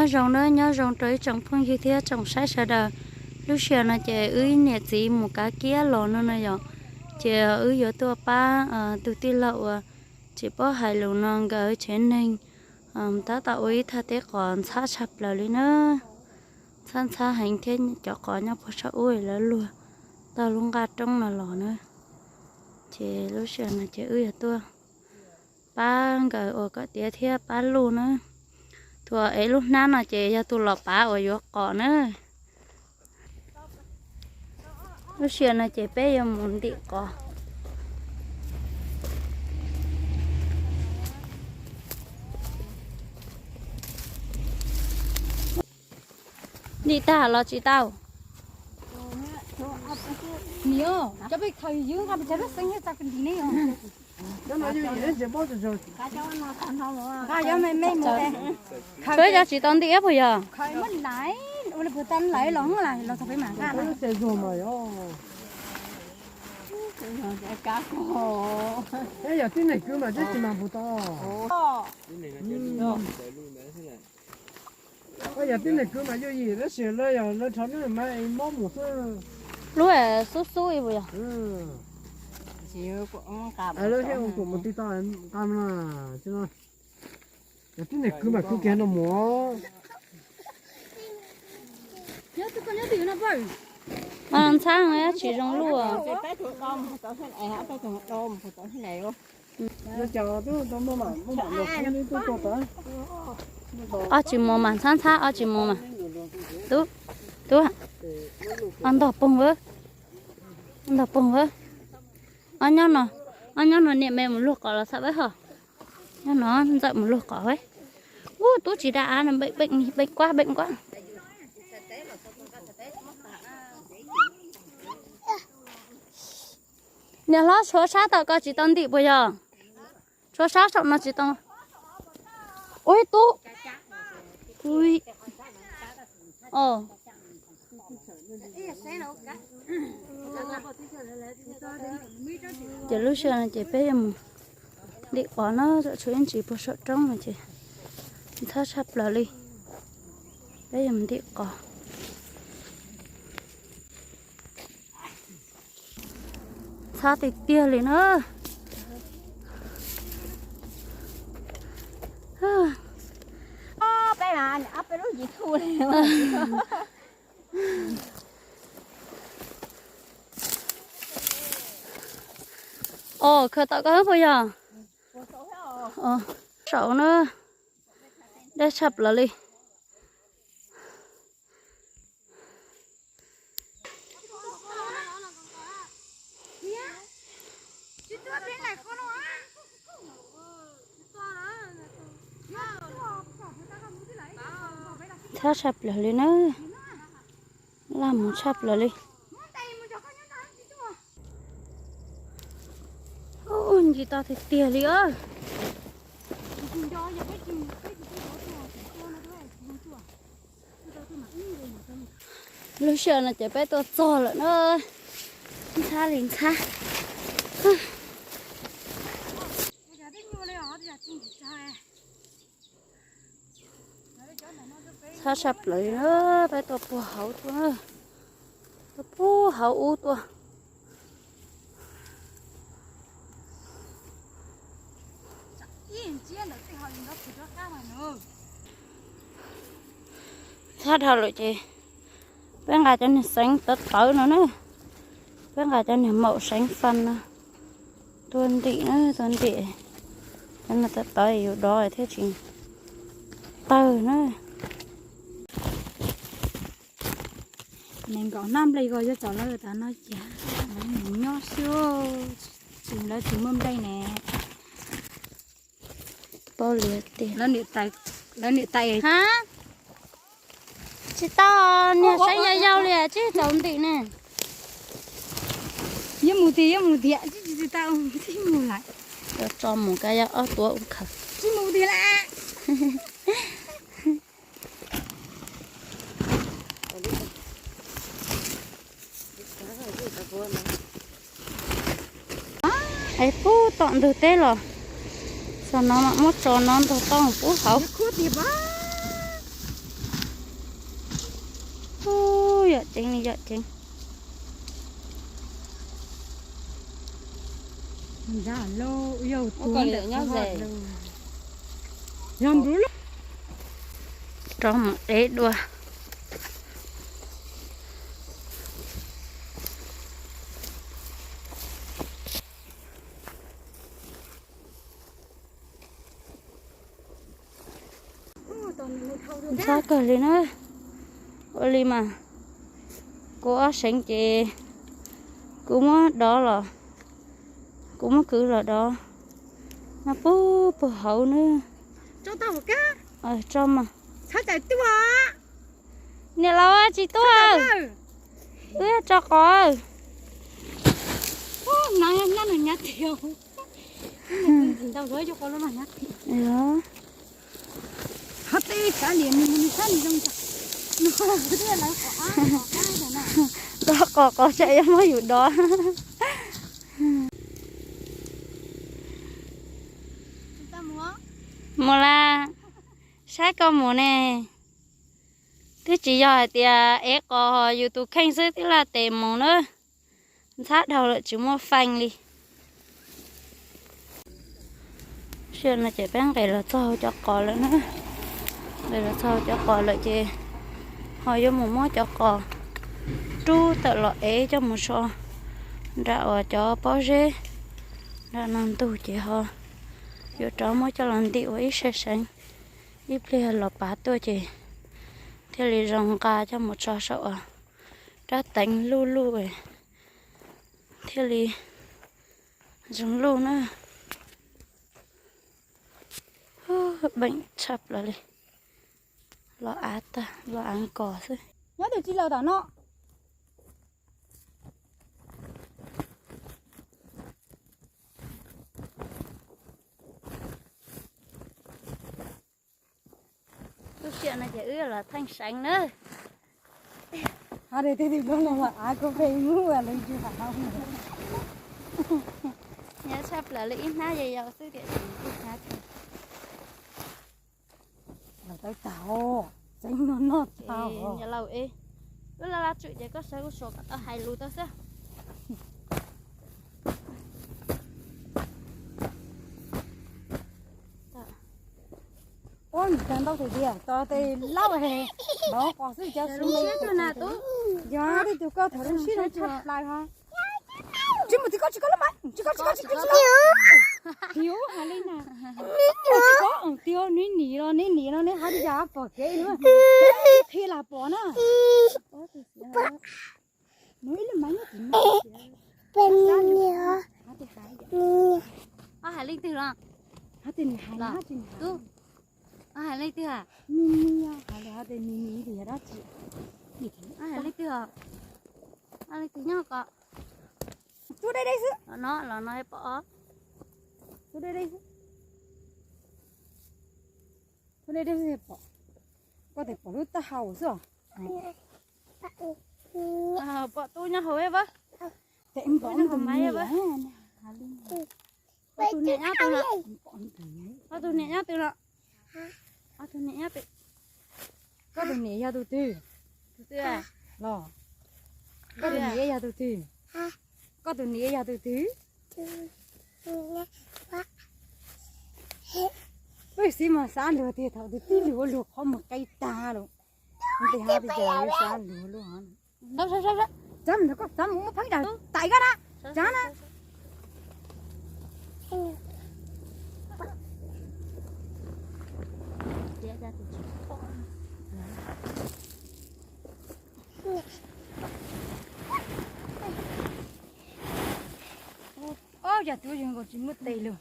Nyob zoo nawb, nyob zoo rau ib tsoom phooj ywg thiab tsoom saib sawv daws. Lub sij hawm no ces wb niam txiv mus kav kiab los no no yom, ces wb yuav tuaj pab tus tij laug uas tsis paub hais lus no nkawd tsev neeg tab tom ua ib thaj teb qos ntxhab tshaj plaws li na. Ntxhab ntxhab heev thiab cov qos nyob puag saum ub lawv luag tau lub nqaj roob no los na. Ces lub sij hawm no ces wb yog tuaj pab nkawd ua kom tiav thiab pab luj na. Thaum ev lub hnab no ces yog tus los pav uas yuav qos na. Lub sij hawm no ces peb yuav mus ntim qos. Ntim tag los tsis tau? Niam, cov peb khaws ywb nqa pes tsawg lub xeeb thiab tsa ntim ne. Tshuav cov tsis tau ntim puas yog? Yog tib neeg kwv mas tib neeg kwv mas yuav yim tab sis lawv yog lawv rho nej mas mob mus xwb. Lub xub xub ib puas yog? Lawv thiaj ua kuv mus ti tau nqa no. Yog tib neeg kwv mas kwv kiag no mus. Ntxhab tsis zoo luaj. Ob tsis mus mas ntxhab ntxhab ob tsis mus mas. Tub, tub, ob ntog poog, ob ntog poog. Ob nyob no, ob nyob no niam me mus luag qos los xav peb ho. Nyob no ntxawm mus luag qos. Ub, tub tsis da av no, beem beem kuab beem kuab. Niam hlob, tshuav sab tom ko tsis tau ntim puas yog? Tshuav sab saum no tsis tau. Ui tub. Ui. Ces lub sij hawm no ces peb yuav mus ntim qos na, tshuav ib ntsis puag saum roob no ces ntxhab tshaj plaws li. Peb yuav mus ntim qos. Ntxhab tiag tiag li na. Os, khaws tom ko puas yog? Saum na, daj tshaj plaws li. Ntxhab tshaj plaws li na. Laj mus tshaj plaws li. Ub, nce toj tiag tiag li os. Lub sij hawm no ces peb tuaj txog lawm na. Ntxhab li ntxhab. Ntxhab tshaj plaws li na, peb tuaj puag hauv tuaj, tuaj puag hauv ub tuaj. Ntxhab dhau lawm ces peb nqa cov niag xeev tawv tawv no na, peb nqa cov niag maum xeev faj no tuaj ntim na, tuaj ntim. Cov no tawv tawv yus dov thiaj tsis tawg na. Nees nkaum hnab nplej ko yuav txaus lawm tas no ces nyob xwb, tsis lawv tsis muaj nplej ne. Paub li tiag. Lawv niam tais, ha, tsis tau, niag saib yau yau li tsis txaus ntim ne. Yuav mus tiag, yuav mus tiag, tsis tsis tau, tsis mus lawm. Yuav tso mus kab yog ob tuav ub khaws. Tsis mus tiag lawm. Es pub tom ntug teb los, xav no mas muab tso no ntog toj pub hauv. Ceev li yom, ceev. Rov mus deb dua. Ntxhab kawg li na. Ua li mas kuv ob seev ces kuv muab dov los, kuv muab kwv los dov no puag puag hauv na. Tso mas. Niam laus tsis tuaj, wb tso qos. Dov qos qos tsam yuav muab yus dov. Mus las, saib koj mus ne. Twb tsis yog hais tias ev qos yus tus kheej xwb, twb laj tes mus na. Ntxhab dhau lawm tsis muaj feej li. Sij hawm no ces peb nqes los txog cov qos lawm na. Nqes los txog cov qos lawm ces ho yuav mus muab cov qos rub tawm los ev coj mus so nram uas cov pob zeb nram no ntug ces ho yuav rov muab coj los ntim ua ib seev seev, ib pliag los pav tuaj ces thiaj li zoo nqa coj mus tso saum rab teev luj luj thiaj li zoo luj na. Beem tshaj plaws li. Los av tag, los av nkos xwb. Nyob twg tsis los tom no. Lub sij hawm no ces wb los theej seev na. Av, tej tus no los av koj pheej mus leej twg hais. Nyob tshaj plaws li ib hnab yau yau xwb tiam sis ib hnab tsis. Los tau tag, tseeb no noj tag. Yog laus es wb laj laj tswm ces koj sawv kuv suav kom tau hais lus tau xwb. Ua ntawd ntau tiag tiag, tos tes laub he, nov qos xwb cov su me. Yog tej tug koj thaum lub sij no tshaj plaws ho. Tsis mus tim koj, tsis koj lub mas, tsis koj, tsis koj, tsis koj, tsis koj. Tiag hais li na. Tsis koj, tiag, neb nim los, neb nim los neb hais li cas pom kev na. Qhia lam pom na. Nws ib lub mas nyob tim no. Ob hais leej twg los? Hais tias nws hais na, tsis nws hais. Ob hais leej twg? Ni ni, hais tias ni ni tias yog dab tsi. Ob hais leej twg os? Ob leej twg nyob ko? Tus deb deb xwb. Los no, los no pom os. Tus deb deb xwb. Tus deb deb xwb pom. Koj tes pom lub taub hau xwb os. Pom tus nyob hauv eb a. Tes pom tus niam. Pom tus niam nyob twg no? Pom tus niam nyob twg no? Ob tug niam nyob twg? Koj tus niam yog tus twg? Tus twg? Los, koj tus niam yog tus twg? Koj tus niam yog tus twg? Ua ib sim mas xav luag tiag, thaum twg tib lug ua luag qhov muag qe tag lawm. Tes ho tes cas xav luag luag. Txav mus, koj txav mus muab pheeb daws tais koj na. Txav na. Ob, yog tus yog nkaus tsis muaj tes lawm.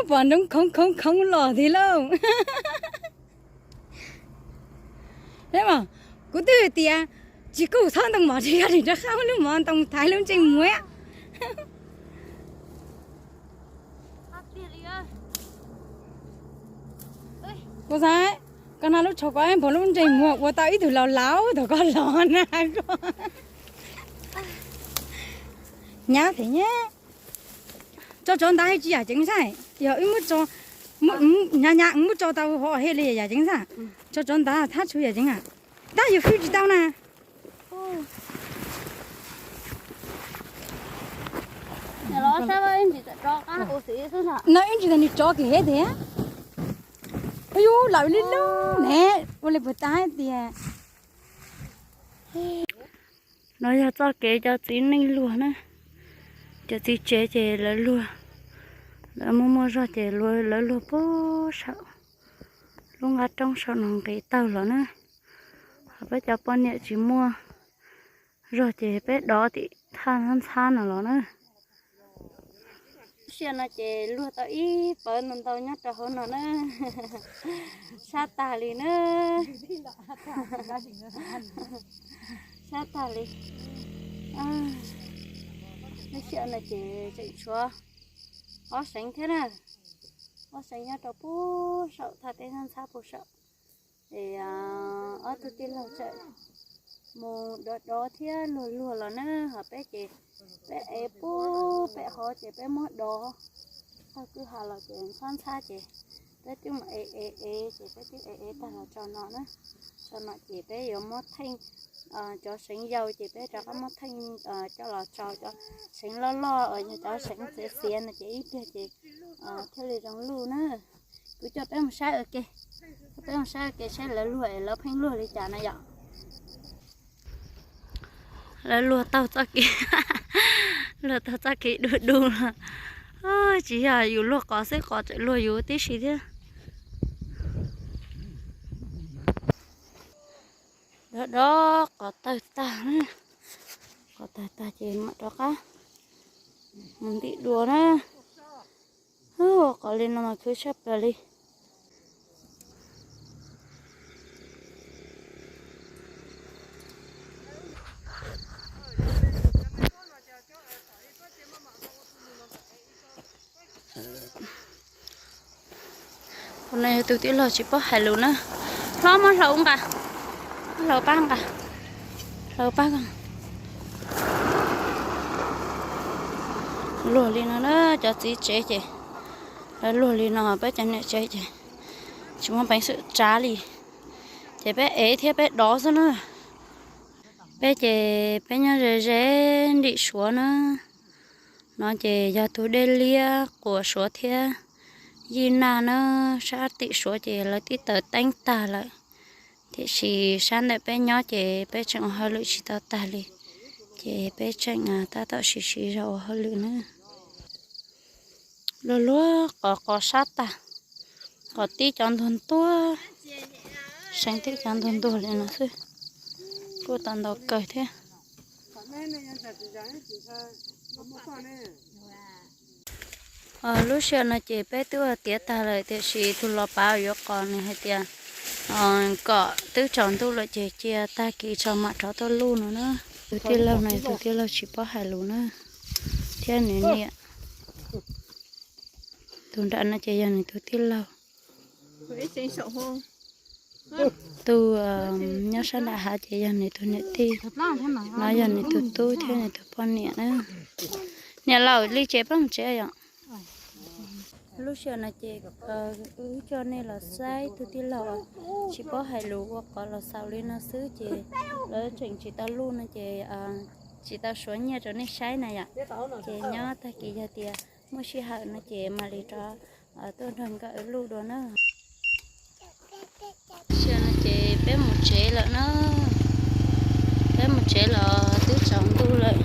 Pom nroo khoov khoov khoov los thiab lauj. Kuv twb tias tsis kuj txhob ntoo mov tsis yog rau qab lub mov ntoo thaiv lub ntsej muag. Kuv xav, koj na lub tsho ko npog lub ntsej muag ua tau ib tug laus laus thaum koj los na. Nyab thiab nyab. Tso tsov ntawd tsis yam ceev xwb, yog wb muab tso, nyab nyab muab tso tau hov hej li yam ceev xwb. Tso tsov ntawd thab tsuas yam ceev a. Tab yus hwj tsis tau na. No ib ntsis tas nws tsov kev thiab. Yus lawm li lub ne, ua li puas tab tias. No yog txoj kev cov txiv neej luag na, cov txiv tsev ces lawv luag, lawv muaj muaj zog ces lawv luag puag saum lub nqaj roob saum no nqis taug los na. Ho peb cov poj niam tsis muaj zog ces peb dov tim thaj ntxhab no los na. Lub sij hawm no ces luag tau ib pawg ntau ntau nyob rau hauv no na. Sab tag li na. Sab tag li. Lub sij hawm no ces tseem tshuav ob seev thiab na. Ob seev nyob rau puag saum thaj teb ntxhab puag saum. Es ob tug tij laug tseem mus dov dov thiab luag luag los na, ho peb ces peb ev puag pem hov ces peb muab dov tag kwj ha los ces ntxhab ntxhab ces peb twb mus ev ev ev ces peb twb ev ev tag los tso no na. Tso no ces peb yuav muab theej cov seev yau ces peb rov qab muab theej coj los tso cov seev loj loj uas yog cov seev txiav txiav no ces ib pliag ces thiaj li zoo luj na. Kuv coj peb mus saib ua ke, coj peb mus saib ua ke saib lawv luag es lawv pheej luag li cas na yom. Lawv luag taug txoj kev, luag taug txoj kev du du los, tsis yog yus luag qos xwb, qos tseem luag yus tib si thiab. Dov dov qos tawg tag, qos tawg tag ces mam rov qab mus ntim dua na. Qos li no mas khwv tshaj plaws li. Tus no yog tus tij laug tsis paub hais lus na. Hlob, muab hlau nqa, hlau pab nqa, hlau pab. Luag li no na, cov txiv tsev ces lawv luag li no, peb cov niam tsev ces tsis muaj peev xwm tsav li, ces peb ev thiab peb dov xwb na. Peb ces peb nyob ze ze nrim suav na. No ces yog tus dej liab quas suav thiab yij naj na, sab tim suav ces lawv twb taws teeb tag lawm. Tiam sis sab ntawm peb nyob ces peb tseem ua hauj lwm tsis tau tag li, ces peb tseem tab tom siv siv zog ua hauj lwm na. Luag luag qos qos sab tag, qos tib cov ntuag ntuag, seev tib cov ntuag ntuag li no xwb, kuj tau ntau kawg thiab. Lub sij hawm no ces peb twb ua tiav tag lawm, tiam sis tus los pav yuav qos nws hais tias kom twb tsaus ntuj lawm ces cia tag kis tso mam rov tuaj luj no na. Tus tij laug no tus tij laug tsis paub hais lus na, thiab nws niam. Tus nram no ces yog nws tus tij laug. Tus nyob sab nram hav ces yog nws tus niam tij. No yog nws tus tub thiab nws tus poj niam na. Niam laus, li ces peb mus tsev yom. Lub sij hawm no ces wb coj nej los saib tus tij laug tsis paub hais lus ua qos los xaus li no xwb ces lawv tseem tsis tau luj no ces tsis tau suav nyiaj rau nej saib na yom. Ces nyob tag kis yog tias muaj sij hawm no ces mam li rov tuaj nrog nkawd luj dua na. Sij hawm no ces peb mus tsev lawm na. Peb mus tsev los twb tsaus ntuj lawm.